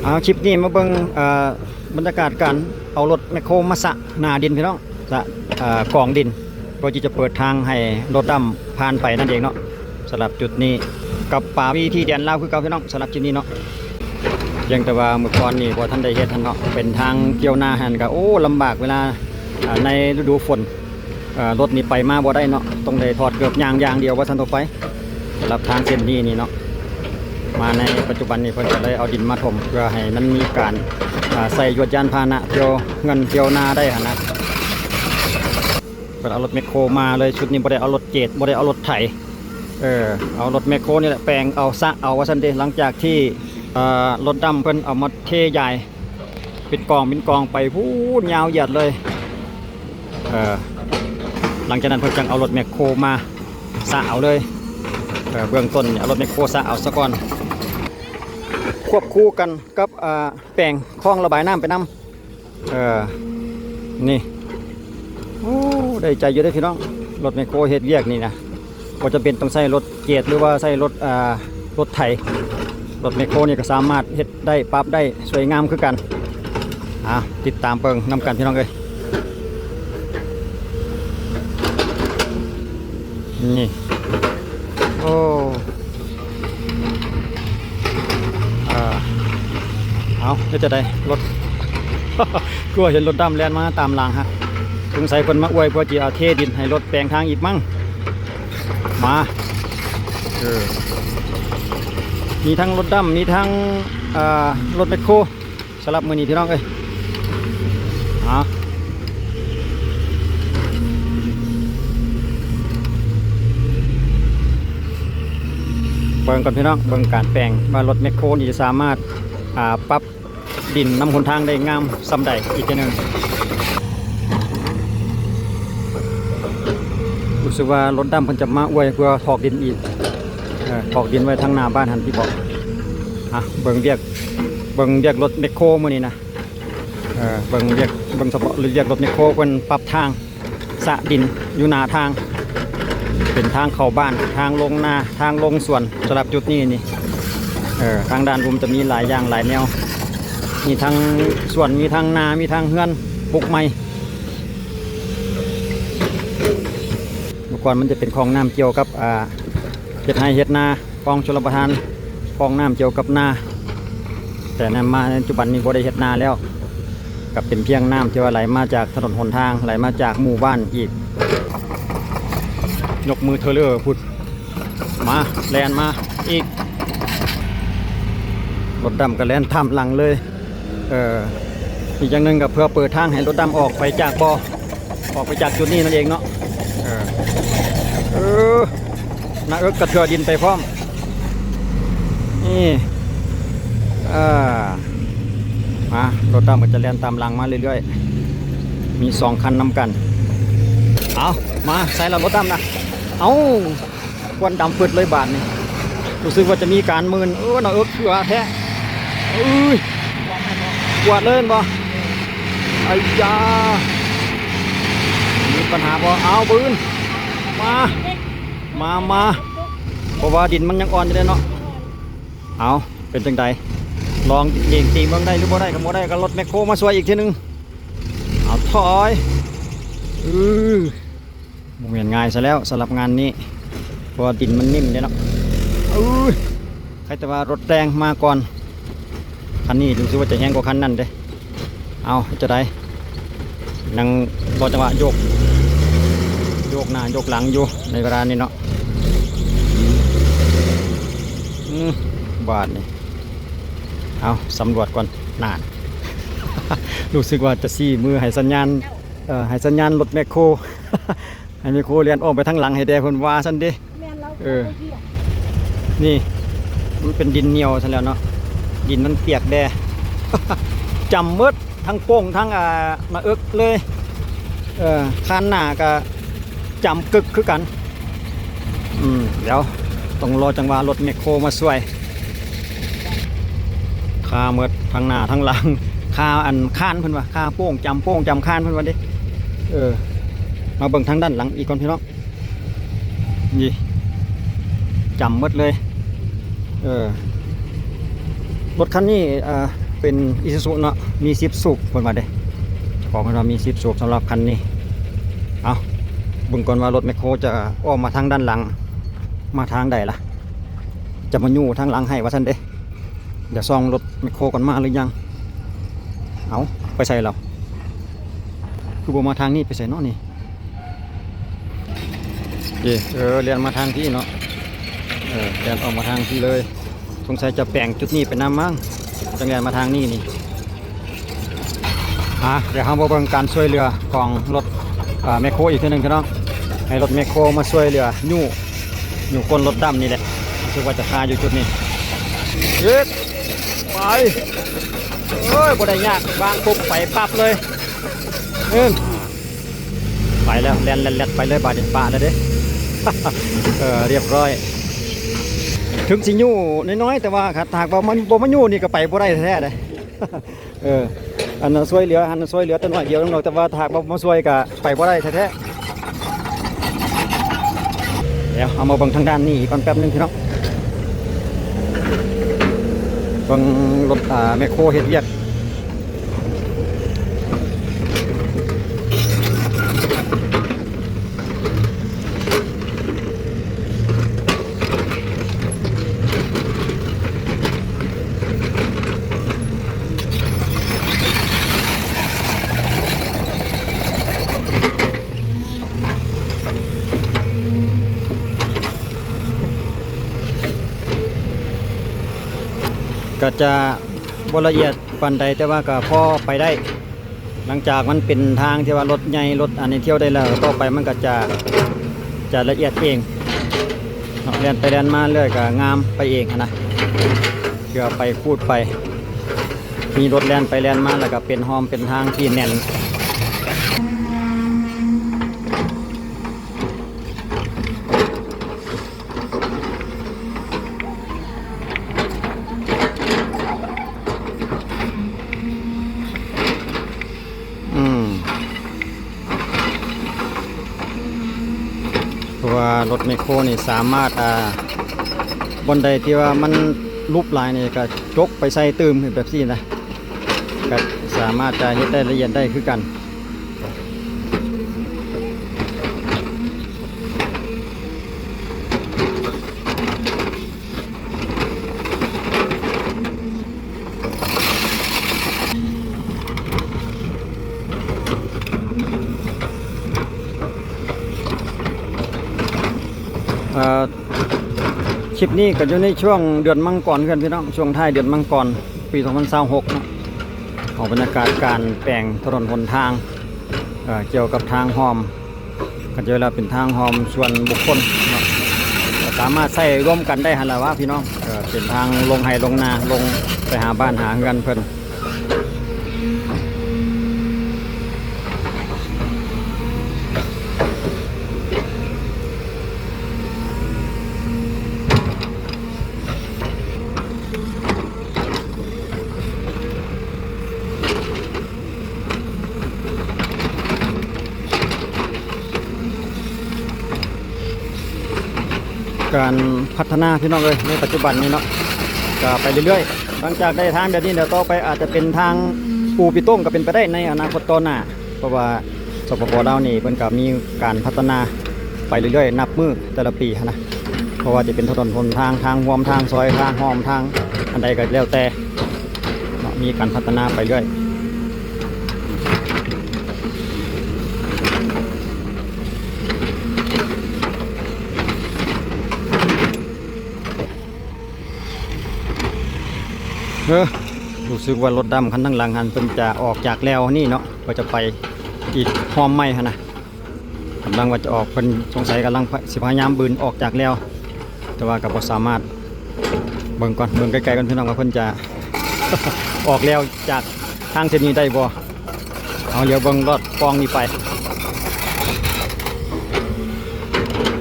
ເອົາ ຄລິບນີ້ມາເບິ່ງ ເອີ ບັນຍາກາດການເອົາລົດແມັກໂຄມາສະໜ້າດິນພີ່ນ້ອງ ສະ ເອີ ກອງດິນ ເພື່ອທີ່ຈະເປີດທາງໃຫ້ລົດດຳຜ່ານໄປນັ້ນເອງເນາະ. ສຳລັບຈຸດນີ້ ກັບປ່າວີທີແດນລາວຄືເກົ່າພີ່ນ້ອງ ສຳລັບຈຸດນີ້ເນາະ. ພຽງແຕ່ວ່າມື້ກ່ອນນີ້ບໍ່ທັນໄດ້ເຮັດຫັ້ນເນາະ ເປັນທາງກ່ຽວນາຫັ້ນກະ ໂອ້ ລຳບາກເວລາ ອາ ໃນລະດູຝົນ ເອີ ລົດນີ້ໄປມາບໍ່ໄດ້ເນາະ ຕ້ອງໄດ້ຖອດເກີບຍ່າງຢ່າງດຽວວ່າຊັ້ນເຖາະໄປ. ສຳລັບທາງເສັ້ນນີ້ນີ້ເນາະ ມາໃນປັດຈຸບັນນີ້ເພິ່ນກະເລີຍເອົາດິນມາຖົມ ເພື່ອໃຫ້ມັນມີການ ອາ ໃຊ້ຍວດຍານພາຫະນະ ທ່ຽວເຮືອນທ່ຽວນາໄດ້ຫັ້ນນະ. ເພິ່ນເອົາລົດແມັກໂຄມາເລີຍ ຊຸດນີ້ບໍ່ໄດ້ເອົາລົດເຈດ ບໍ່ໄດ້ເອົາລົດໄຖ ເອີ ເອົາລົດແມັກໂຄນີ້ແຫຼະ ແປງເອົາ ສະເອົາວ່າຊັ້ນເດ. ຫຼັງຈາກທີ່ ເອີ ລົດດຳເພິ່ນເອົາມາເທຢາຍ ເປັນກອງເປັນກອງໄປພຸ້ນ ຍາວຢຽດເລີຍ. ເອີ ຫຼັງຈາກນັ້ນເພິ່ນຈັ່ງເອົາລົດແມັກໂຄມາສະເອົາເລີຍ. ເອີ ເບື້ອງຕົ້ນເອົາລົດແມັກໂຄສະເອົາສາກ່ອນ ຄວບຄູ່ກັນກັບ ອາ ແປງຄອງລະບາຍນ້ຳໄປນຳ. ເອີ ນີ້ ໂອ້ ໄດ້ໃຈຢູ່ເດ້ພີ່ນ້ອງ ລົດແມັກໂຄເຮັດວຽກນີ້ນະ ບໍ່ຈຳເປັນຕ້ອງໃຊ້ລົດເຈດ ຫຼືວ່າໃຊ້ລົດ ອາ ລົດໄຖ. ລົດແມັກໂຄນີ້ກະສາມາດເຮັດໄດ້ ປັບໄດ້ ສວຍງາມຄືກັນ. ອາ ຕິດຕາມເບິ່ງນຳກັນພີ່ນ້ອງເອີຍ. ນີ້ ໂອ້ ເອີ ເອົາ ເຮັດຈັ່ງໃດ ລົດ ຄືວ່າເຫັນລົດດຳແລ່ນມາຕາມຫຼັງຫັ້ນ ສົງໄສເພິ່ນມາອວຍເພື່ອຊິເອົາເທດິນໃຫ້ລົດແປງທາງອີກມັ້ງ. ມາ ເອີ ມີທັງລົດດຳ ມີທັງ ເອີ ລົດແມັກໂຄ ສຳລັບມື້ນີ້ພີ່ນ້ອງເອີຍ. ເອົາ ເບິ່ງກ່ອນພີ່ນ້ອງ ເບິ່ງການແປງວ່າລົດແມັກໂຄນີ້ຈະສາມາດ ອາ ປັບດິນນຳຫົນທາງໄດ້ງາມສ່ຳໃດອີກເທື່ອໜຶ່ງ. ຮູ້ສຶກວ່າລົດດຳເພິ່ນຈະມາອວຍເພື່ອຖອກດິນອີກ ເອີ ຖອກດິນໄວ້ທາງໜ້າບ້ານຫັ້ນຕິເບາະ. ອາ ເບິ່ງວຽກ ເບິ່ງວຽກລົດແມັກໂຄມື້ນີ້ນະ ເອີ ເບິ່ງວຽກ ເບິ່ງສະເພາະວຽກລົດແມັກໂຄເພິ່ນປັບທາງ ສະດິນຢູ່ໜ້າທາງ ເປັນທາງເຂົ້າບ້ານ ທາງລົງນາ ທາງລົງສວນ. ສຳລັບຈຸດນີ້ນີ້ ເອີ ທາງດ້ານລຸ່ມຈະມີຫຼາຍຢ່າງຫຼາຍແນວ ມີທັງສວນ ມີທັງນາ ມີທັງເຮືອນປຸກໃໝ່. ເມື່ອກ່ອນມັນຈະເປັນຄອງນ້ຳກ່ຽວກັບ ອາ ເຮັດໄຮ່ເຮັດນາ ຄອງຊົນລະປະທານ ຄອງນ້ຳກ່ຽວກັບນາ ແຕ່ນຳມາປັດຈຸບັນນີ້ບໍ່ໄດ້ເຮັດນາແລ້ວ ກະເປັນພຽງນ້ຳທີ່ວ່າໄຫຼມາຈາກຖະໜົນຫົນທາງ ໄຫຼມາຈາກໝູ່ບ້ານອີກ. ຍົກມືເທີເລີພຸ້ນ ມາ ແລ່ນມາອີກ ລົດດຳກະແລ່ນຕາມຫຼັງເລີຍ. ເອີ ອີກຢ່າງໜຶ່ງກະເພື່ອເປີດທາງໃຫ້ລົດດຳອອກໄປຈາກບໍ່ ອອກໄປຈາກຈຸດນີ້ນັ້ນເອງເນາະ. ເອີ ເອີ ໜ້າເອິກກະເທື່ອດິນໄປພ້ອມ ນີ້ ເອີ ມາ ລົດດຳກະຈະແລ່ນຕາມຫຼັງມາເລື້ອຍໆ ມີສອງຄັນນຳກັນ. ເອົາ ມາ ໃສ່ລະລົດດຳນະ ເອົາ ຄວັນດຳປຶດເລີຍບາດນີ້ ຮູ້ສຶກວ່າຈະມີການມື່ນ. ເອີ ໜ້າເອິກເຖືອແທ້ ເອີຍ ກວາດເລີຍແມ່ນບໍ່? ໄອ້ຢາ ມີປັນຫາບໍ່? ເອົາ ບືນ ມາ ມາ ມາ ເພາະວ່າດິນມັນຍັງອ່ອນຢູ່ເດ້ເນາະ. ເອົາ ເປັນຈັ່ງໃດ ລອງເຫຍ່ງຕີເບິ່ງ ໄດ້ຫຼືບໍ່ໄດ້? ຄັນບໍ່ໄດ້ກະລົດແມັກໂຄມາຊ່ວຍອີກເທື່ອໜຶ່ງ. ເອົາ ຖອຍ ອື ບໍ່ແມ່ນງ່າຍຊະແລ້ວສຳລັບງານນີ້ ເພາະວ່າດິນມັນນິ່ມເດ້ເນາະ. ເອີຍ ໃຄແຕ່ວ່າລົດແຕ່ງມາກ່ອນ ຄັນນີ້ຮູ້ສຶກວ່າຈະແຮງກວ່າຄັນນັ້ນເດ້. ເອົາ ເຮັດຈັ່ງໃດ ຍັງລໍຈັງຫວະໂຍກ ໂຍກໜ້າໂຍກຫຼັງຢູ່ໃນເວລານີ້ເນາະ. ອື ບາດນີ້ ເອົາ ສຳຫຼວດກ່ອນ. ນັ້ນ ຮູ້ສຶກວ່າຈະຊີ້ມືໃຫ້ສັນຍານ ເອີ ໃຫ້ສັນຍານລົດແມັກໂຄ ໃຫ້ແມັກໂຄແລ່ນອ້ອມໄປທາງຫຼັງໃຫ້ແດ່ ເພິ່ນວ່າຊັ້ນເດ້. ແມ່ນແລ້ວ ເອີ ນີ້ມັນເປັນດິນໜຽວຊັ້ນແລ້ວເນາະ ດິນມັນປຽກແດ່ ຈຳໝົດ ທັງໂປ້ງ ທັງ ອ່າ ໜ້າເອິກເລີຍ. ເອີ ຄານໜ້າກະຈຳກຶກຄືກັນ. ອືມ ດຽວຕ້ອງລໍຈັງຫວະລົດແມັກໂຄມາຊ່ວຍ. ຄາໝົດທັງໜ້າທັງຫຼັງ ຄາອັນຄານເພິ່ນວ່າ ຄາໂປ້ງ ຈຳໂປ້ງ ຈຳຄານເພິ່ນວ່າເດ້. ເອີ ມາເບິ່ງທາງດ້ານຫຼັງອີກກ່ອນພີ່ນ້ອງ. ນີ້ ຈຳໝົດເລີຍ. ເອີ ລົດຄັນນີ້ ເອີ ເປັນອີຊູຊູເນາະ ມີສິບສູບເພິ່ນວ່າເດ້ ເຈົ້າຂອງເພິ່ນວ່າມີສິບສູບສຳລັບຄັນນີ້. ເອົ້າ ເບິ່ງກ່ອນວ່າລົດແມັກໂຄຈະອ້ອມມາທາງດ້ານຫຼັງ ມາທາງໃດລະ ຈະມາຍູ້ທາງຫຼັງໃຫ້ວ່າຊັ້ນເດ້. ດຽວສ່ອງລົດແມັກໂຄກ່ອນ ມາຫຼືຍັງ. ເອົ້າ ໄປໃສລາວ ຄືບໍ່ມາທາງນີ້ ໄປໃສເນາະນີ້. ເອີ ເອີ ແລ່ນມາທາງພີ້ເນາະ ເອີ ແລ່ນອອກມາທາງພີ້ເລີຍ. ສົງໄສຈະແປງຈຸດນີ້ໄປນຳມັ້ງ ຈັ່ງແລ່ນມາທາງນີ້ນີ້. ອ່າ ດຽວເຮົາມາເບິ່ງການຊ່ວຍເຫຼືອຂອງລົດ ເອີ ແມັກໂຄອີກເທື່ອໜຶ່ງພີ່ນ້ອງ ໃຫ້ລົດແມັກໂຄມາຊ່ວຍເຫຼືອຍູ້ ຍູ້ກົ້ນລົດດຳນີ້ແຫຼະ. ຮູ້ສຶກວ່າຈະຄາຢູ່ຈຸດນີ້. ເອີ ໄປ ໂອ້ຍ ບໍ່ໄດ້ຍາກ ວາງປຸບໄປປັບເລີຍ. ເອີ ໄປແລ້ວ ແລ່ນແລ່ນແລ່ນໄປເລີຍ ບາດນີ້ປະແລ້ວເດ້. ເອີ ຮຽບຮ້ອຍ. ເຖິງຊິຍູ້ນ້ອຍໆ ແຕ່ວ່າຖ້າຫາກວ່າມັນບໍ່ມາຍູ້ນີ້ກໍໄປບໍ່ໄດ້ແທ້ໆເດ້. ເອີ ອັນນັ້ນຊ່ວຍເຫຼືອ ອັນນັ້ນຊ່ວຍເຫຼືອແຕ່ໜ້ອຍດຽວໜຶ່ງດອກ ແຕ່ວ່າຖ້າຫາກວ່າບໍ່ມາຊ່ວຍກໍໄປບໍ່ໄດ້ແທ້ໆ. ດຽວເຮົາມາເບິ່ງທາງດ້ານນີ້ອີກກ່ອນແປັບໜຶ່ງພີ່ນ້ອງ ເບິ່ງລົດ ອ່າ ແມັກໂຄເຮັດວຽກ. ກໍຈະບໍ່ລະອຽດປານໃດ ແຕ່ວ່າກໍພໍໄປໄດ້. ຫຼັງຈາກມັນເປັນທາງທີ່ວ່າລົດໃຫຍ່ ລົດອັນນີ້ທ່ຽວໄດ້ແລ້ວ ຕໍ່ໄປມັນກໍຈະ ຈະລະອຽດເອງເນາະ ແລ່ນໄປແລ່ນມາເລື້ອຍກໍງາມໄປເອງຫັ້ນນະ ເຄືອໄປຂູດໄປ ມີລົດແລ່ນໄປແລ່ນມາ ແລ້ວກໍເປັນຮ່ອມເປັນທາງທີ່ແໜ້ນ. ອືມ ເພາະວ່າລົດແມັກໂຄນີ້ສາມາດ ອ່າ ບ່ອນໃດທີ່ວ່າມັນຫຼຸບຫຼາຍນີ້ກໍຈົກໄປໃສ່ຕື່ມແບບຊີ້ນະ ກໍສາມາດຈະເຮັດໄດ້ລະອຽດໄດ້ຄືກັນ. ເອີ ຄລິບນີ້ກໍຢູ່ໃນຊ່ວງເດືອນມັງກອນຄືກັນ ພີ່ນ້ອງ ຊ່ວງທ້າຍເດືອນມັງກອນ ປີສອງພັນຊາວຫົກເນາະ ເອົາບັນຍາກາດການແປງຖະໜົນຫົນທາງ ເອີ ກ່ຽວກັບທາງຮ່ອມ ກໍຈະເປັນທາງຮ່ອມສ່ວນບຸກຄົນເນາະ ກໍສາມາດໃຊ້ຮ່ວມກັນໄດ້ຫັ້ນລະຫວາ ພີ່ນ້ອງ ເອີ ເປັນທາງລົງໄຮ່ລົງນາ ລົງໄປຫາບ້ານຫາເຮືອນເພິ່ນ. ການພັດທະນາ ພີ່ນ້ອງເອີຍ ໃນປັດຈຸບັນນີ້ເນາະ ກໍໄປເລື້ອຍໆ ຫຼັງຈາກໄດ້ທາງແບບນີ້ແລ້ວ ຕໍ່ໄປອາດຈະເປັນທາງປູປີໂຕ້ງກໍເປັນໄປໄດ້ໃນອະນາຄົດຕໍ່ໜ້າ ເພາະວ່າ ສປປ ລາວນີ້ເພິ່ນກໍມີການພັດທະນາໄປເລື້ອຍໆ ນັບມື້ແຕ່ລະປີຫັ້ນນະ ບໍ່ວ່າຈະເປັນຖະໜົນຫົນທາງ ທາງຮ່ວມ ທາງຊອຍ ທາງຮ່ອມ ທາງອັນໃດກໍແລ້ວແຕ່ເນາະ ມີການພັດທະນາໄປເລື້ອຍ. ເອີ ຮູ້ສຶກວ່າລົດດຳຄັນທາງຫຼັງຫັ້ນ ເພິ່ນຈະອອກຈາກແລວນີ້ເນາະ ເພິ່ນຈະໄປອີກຮ່ອມໃໝ່ຫັ້ນນະ ກຳລັງວ່າຈະອອກ ເພິ່ນສົງໄສກຳລັງ ພະ ຊິພະຍາຍາມບືນອອກຈາກແລວ ແຕ່ວ່າກໍບໍ່ສາມາດ ເບິ່ງກ່ອນ ເບິ່ງໃກ້ໆກ່ອນ ພີ່ນ້ອງ ວ່າເພິ່ນຈະອອກແລວຈາກທາງເສັ້ນນີ້ໄດ້ບໍ່. ເອົາ ຫຼຽວເບິ່ງລອດປ່ອງນີ້ໄປ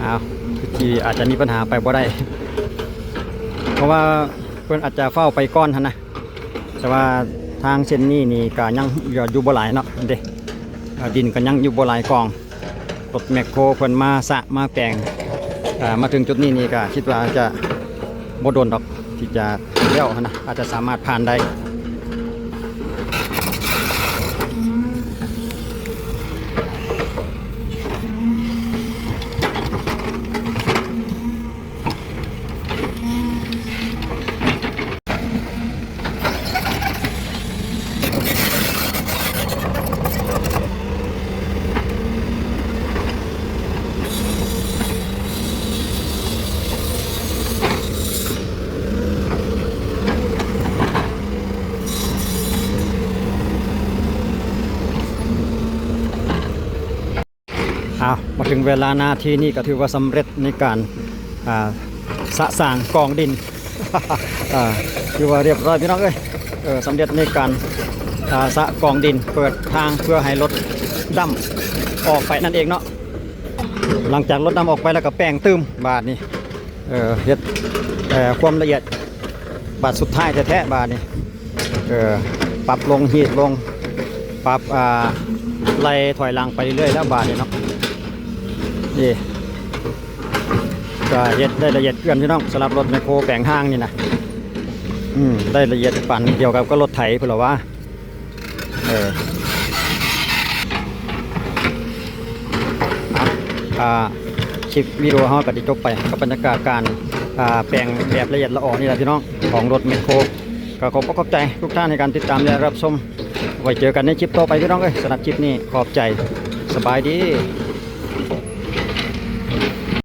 ອ້າວ ຄືຊິອາດຈະມີບັນຫາໄປບໍ່ໄດ້ ເພາະວ່າເພິ່ນອາດຈະຟ້າວໄປກ່ອນຫັ້ນນະ ແຕ່ວ່າທາງເສັ້ນນີ້ນີ້ກະຍັງ ເຫຼືອຢູ່ບໍ່ຫຼາຍເນາະ ເດ້ ດິນກະຍັງຢູ່ບໍ່ຫຼາຍກອງ ລົດແມັກໂຄເພິ່ນມາສະມາແປງ ເອີ ມາເຖິງຈຸດນີ້ນີ້ກະຄິດວ່າຈະບໍ່ດົນດອກ ທີ່ຈະແລ້ວຫັ້ນນະ ອາດຈະສາມາດຜ່ານໄດ້. ອ້າວ ມາເຖິງເວລານາທີນີ້ກໍຖືວ່າສຳເລັດໃນການ ອ່າ ສະສ້າງກອງດິນ ອ່າ ຖືວ່າຮຽບຮ້ອຍພີ່ນ້ອງເອີຍ. ເອີ ສຳເລັດໃນການ ອ່າ ສະກອງດິນ ເປີດທາງເພື່ອໃຫ້ລົດດຳອອກໄປນັ້ນເອງເນາະ. ຫຼັງຈາກລົດດຳອອກໄປແລ້ວກໍແປງຕື່ມບາດນີ້. ເອີ ເຮັດ ເອີ ຄວາມລະອຽດ ບາດສຸດທ້າຍແທ້ໆ ບາດນີ້ ເອີ ປັບລົງ ຮີດລົງ ປັບ ອ່າ ໄລ່ຖອຍຫຼັງໄປເລື້ອຍໆ ແລ້ວບາດນີ້ເນາະ. ນີ້ ກໍເຮັດໄດ້ລະອຽດເກືອນພີ່ນ້ອງ ສຳລັບລົດແມັກໂຄແປງຮ່າງນີ້ນະ. ອືມ ໄດ້ລະອຽດປານດຽວກັບ ກັບລົດໄຖພຸ້ນລະຫວາ. ເອີ ອ່າ ຄລິບວິດີໂອເຮົາກໍໄດ້ຈົບໄປກັບບັນຍາກາດການ ອ່າ ແປງແບບລະອຽດລະອໍນີ້ລະພີ່ນ້ອງ ຂອງລົດແມັກໂຄ. ກໍຂອບອົກຂອບໃຈທຸກທ່ານໃນການຕິດຕາມ ແລະ ຮັບຊົມ. ໄວ້ເຈີກັນໃນຄລິບຕໍ່ໄປພີ່ນ້ອງເອີຍ. ສຳລັບຄລິບນີ້ຂອບໃຈ. ສະບາຍດີ.